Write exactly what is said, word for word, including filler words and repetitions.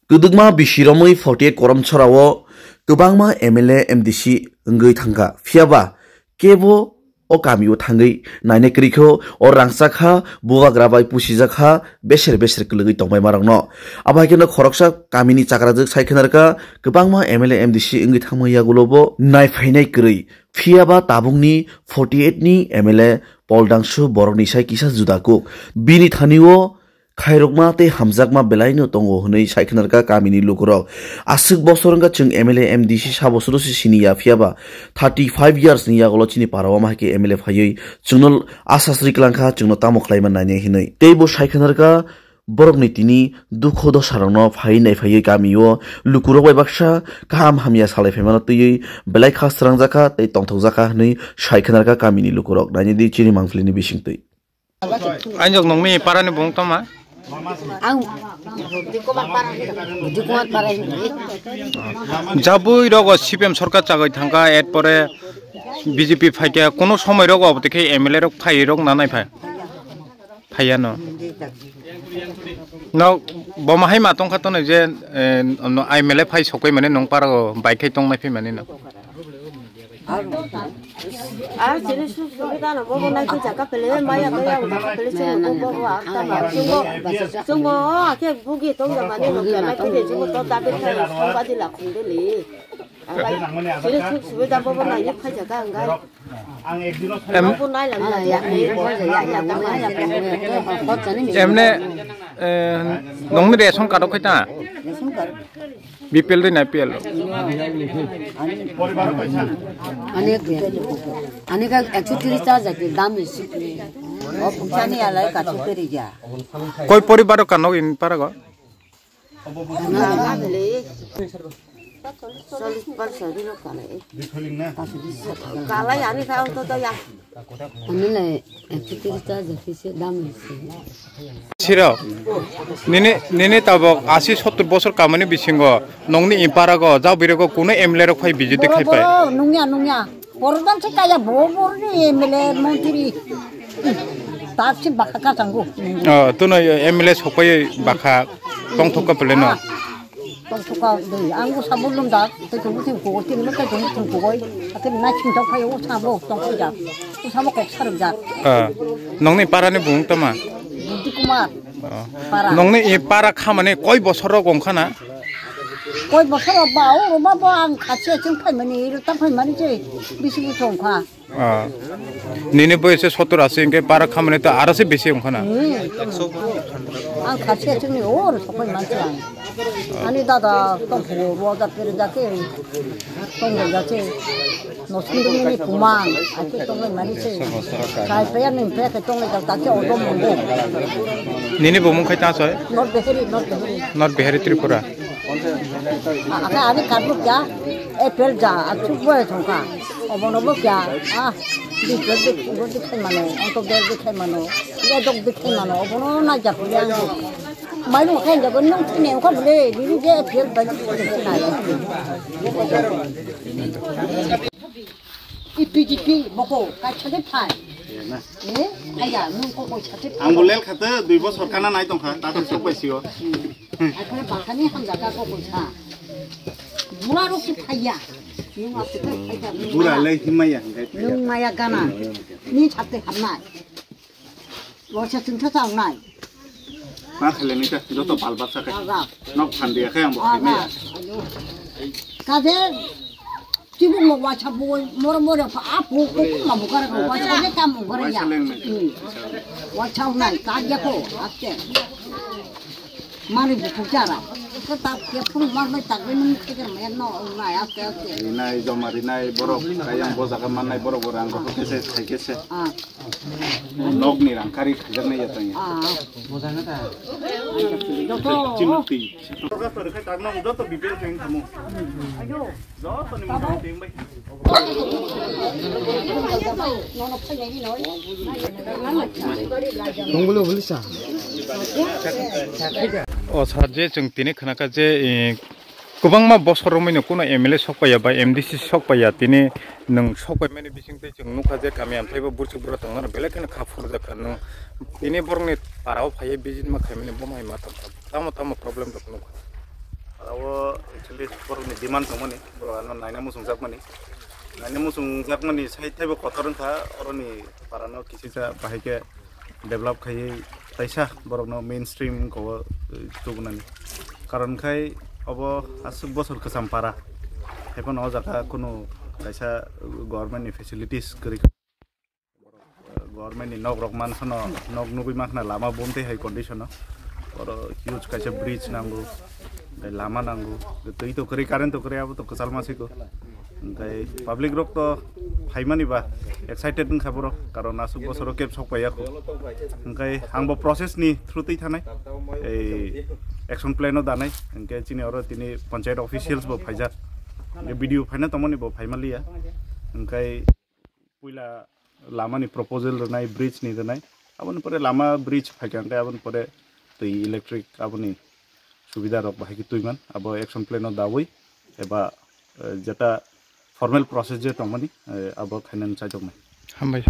Kwdwkma bisi romwi forty eight Korom Chorao kwbangma M L A, M D C wngwi thangkha, phiyaba kebo o kamio thangwi naina kwrwikho. O rangchakha, bubagra bai pusijakha, beser beser kwlwgwi tongbaima rokno. Abo hai kheno khoroksa kamini chakrajwk sai khwnarkha, kwbangma M L A, M D C wngwi thangma yagulobo naiphainai kwrwi. Phiyaba tabukni forty eight ni M L A Paul Dangsu borokni sai kisa juda kuk. Bini thanio khairokma tei hamjakma belaino tongo hwnwi sai khwnarkha kamini lukurok. Aswk bosor wngkha chwng M L A, M D C sabo soro se sini ya, phiyaba thirty five years ni yagulo chini parao ma hai khe M L A phaiwi chwngno asasri klangkha, chwngno tamo khlaima nainai hwnwi. Tei bo sai khwnarkha borokni tini dukho dosarokno phaiwi naiphaiwi kamio lukurok bai baksa kaham hamya salai phaimano twiwi belai kha srangjakha tei tongthokjakha hwnwi sai khwnarkha kamini lukurok. Nainidi chini mangpilini bisingtwi. Ainjok nongni parani bung toma? Ang Dikumat para, Dikumat para. Jabui rogo C P M sorkar chagwi thangkha, et pore B J P phaikha, kono somoi rogo obo tei khe M L A rok phai rok nanai phai. Phaiya no. No, boma hai ma tongkha tono je, eh, no, M L A phai sokoi mane nong para o bai khai tong nai phai mane no. Ar chini suk suk dano bobo nai khe jaka pele, maya to yang jaka pele, chini bobo bobo ar ta ma chungo, chungo, a khe bugi tong jaka ni nok nai khe chungo to dabe khai song ba di la khung de li. Chini suk suk da bobo nai phai jaka ang gai. Em- Bobo nai lang ya, ya, ya, ya, ya, ya. Emne, eh, nongni ration card o khai ta? Ration card. B P L dei na A P L? Ani, ani ka ekso tris ta jati dam isi. O pukchani alai kachu keri ja. Koi poribar o kano in parago? Kalai ani ka to ya. Ani le ekso tris ta jati se dam isi. Siro, nini, nini tabok asi sottur bosor kamani bisingo, nongni imparago, jabirego kuno M L A rok phai bijiti khai pai. Boro, nungya, nungya. Boro dan se kaya bo, boro ni M L A montri. Tak si baka kachango. Oh, tuno M L A sopai baka tongthok ka pele no. Tongthok ka dei, ang bo sabo lumjak, tei tong thing kugoi, tini mo tei tong thing kugoi, ake nai thing thok phai o sabo tongthok jak, o sabo kok sarok jak. Ah, nongni parani bung tama? Budhi Kumar. Ah. Para. Nongni i para khamani koi bosor rok wngkha na? Koi bosor rok ba, o roma bo ang khachi achung phaimani, iro tang phaimani se bisi bisi wngkha. Ah. Nini boyese sottur asi hingke para khamani to aro se bisi wngkha na? Hmm. Ang khachi achungni or sopai mansi ang. Ani dada tongphuo roja pere jake tongphuo jake. Nosindini kumang ake tonglai mani se. Kai paya ning paya ke tonglai jake odom mongo. Nini bumung khai ta soi? Not Behari, not Behari. Not Behari Tripura. Ake ani kadruk ja, apple ja, achuk boy thongka. Obono bo kya? Ah, di jodi, jodi khai mano, auto bel di khai mano, ya dok di khai mano, obono na ja puli ang. Mai mo khai jago nung thine ko bole, di di je apple ba di khai na. Ipi di pi boko, ka chade phai. Eh, aya, nung ko ko chade phai. Ang bolel khate dui bosor kana nai tongkha, ta to sok bai sio. Akhare bakani hamjaka ko koisa. Bura rok si phaiya. Nung aswk phaiya. Bura le himaya hingkai phaiya. Nung maya gana. Ni chapte hamnai. Waisa chwngsa chawnai. Ma khale ni ta joto bal baksa kai. Aga. Nok phan dia kai ang bo khai maya. Aga. Ayo. Kade. Tibuk mo waisa bugoi moro moro pha a pu ko ma bukara ko waisa ne kam bukara ya. Waisa leng ne. Hmm. Waisa nai ka ya ko aste. Mani bukuk jara. Ko ta ke phun mar mai ta ke nung ke ke me no nai aste aste. Rinai joma rinai borok kayang bo jaga mannai borok bo rang ko kese khai kese. Ah. Nok ni rang kari khajak nai ya tang ya. Ah. Joto. Chimuk ti. Joto B P L keng kamo. O sir, je chwng tini khwnakha je, eh, kwbangma bosor romwi no kuno M L A sok paiya ba M D C sok paiya, tini nwng sok paimani bisingtwi chwng nukha je kami amthai bo burchuk bura tongmani belai kheno kha phurjak kha nwng. Tini borokni para o phaiwi visit ma khaimani bo mai ma tongkha, tamo tamo problem rok nukha. Abo actually borokni demand tongmani, borok ano naina muchungjakmani. Naina muchungjakmani side taibo kotor wngkha, oroni parano kisisa bahai khe develop khaiwi taisa borokno mainstream wngkha o, eh, tubunani. Karon khai obo aswk bosor kwcham para. Haiphano o jaga kunu kaisa government ni facilities kwrwi. Government ni nok rok mansa no, nok nugwi mankhna lama bumtwi hai condition o. Oro huge kaisa bridge nango, tei lama nango, twi to kwrwi, current to kwrwi, abo to kwchal ma siko. Hingkai public rok to phaimani ba excited wngkha borok, karon aswk bosoro keb sok paiya kho. Hingkai ang bo process ni through twi thanai, ei action plan o danai, hingke chini oro tini panchayat officials bo phaijak, hingke B D O phaina tongmani bo phaimaliya, hingkai puila lama ni proposal rwnai, bridge ni rwnai, aboni pore lama bridge phaikha, hingke aboni pore twi electric aboni subida rok bahai khe twiman, abo action plan o dawi eba, eh, jeta formal process je tongmani, eh, abo khainani chaitoknai. Hambai.